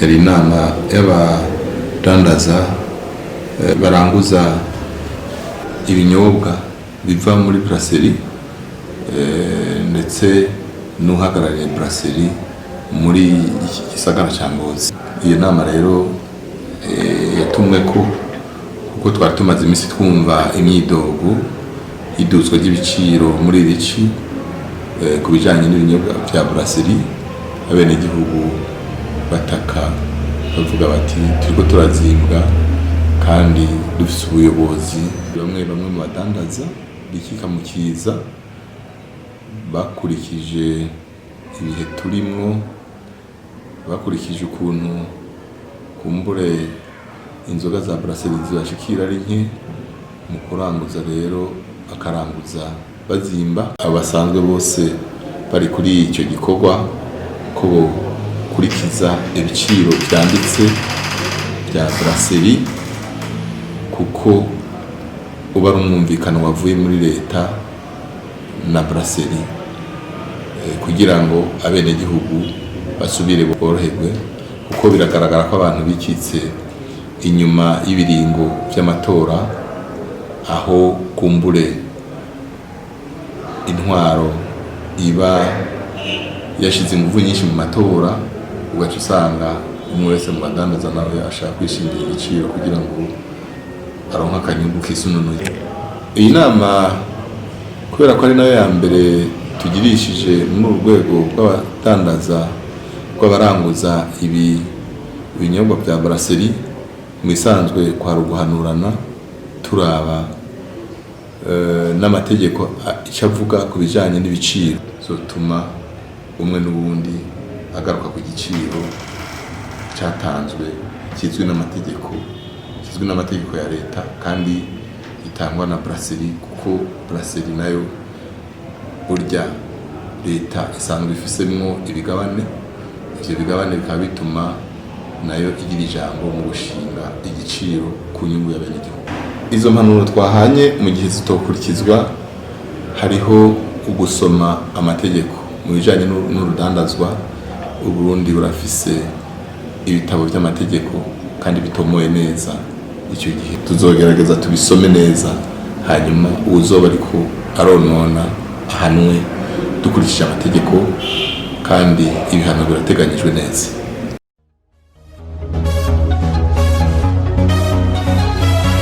Yari inama y'abadandaza baranguza ibinyobwa biva muri brasserie, ndetse n'uhagarariye brasserie muri iki gisagara ca Ngozi. Iyo nama rero yatumwe ko kuko twari tumaze iminsi twumva imyidogo iduzwa ry'ibiciro muri iri ci ku bijanye n'ibinyobwa vya brasserie. Abenegihugu bataka bavuga bati: "Turiko turazimbwa kandi dufise ubuyobozi." Bamwe bamwe mu badandaza bikika mu kiza, bakurikije ibihe turimwo, bakurikije ukuntu kumbure inzoga za brasserie zibashikira ari nke mu kuranguza, rero bakaranguza bazimba. Abo basanzwe bose bari kuri icyo gikorwa ko bokurikiza ibiciro vyanditse bya brasserie, kuko uba ari umwumvikano wavuye muri leta na brasserie, kugira ngo abenegihugu basubire boroherwe, kuko biragaragara ko abantu bikitse inyuma y'ibiringo vy'amatora, aho kumbure intwaro iba yashize ingufu nyinshi mu matora, ugaca usanga umwe wese mu badandaza nawe ashaka kwishingira igiciro kugira ngo aronke akanyungu kisununuye. Iyi nama, kubera ko ari nayo ya mbere tugirishije muri uru rwego rw'abadandaza, rw'abaranguza ibi ibinyobwa bya brasserie, mu isanzwe kwari uguhanurana, turaba n'amategeko icyo avuga ku bijanye n'ibiciro, zotuma umwe n'uwundi agaruka ku giciro cyatanzwe kizwi n'amategeko ya leta kandi itangwa na brasserie, kuko brasserie nayo burya leta isanzwe ifisemwo ibigabane. Ivyo bigabane bikaba bituma nayo igira ijambo mu gushinga igiciro ku nyungu y'abenegihugu. Izo mpanuro twahanye, mu gihe zitokurikizwa, hariho ugusoma amategeko mu bijanye n'urudandazwa. Uburundi burafise ibitabo by'amategeko kandi bitomoye neza. Icyo gihe tuzogerageza tubisome neza, hanyuma uwuzoba ariko aronona ahanwe dukurikije amategeko, kandi ibihano birateganyijwe neza.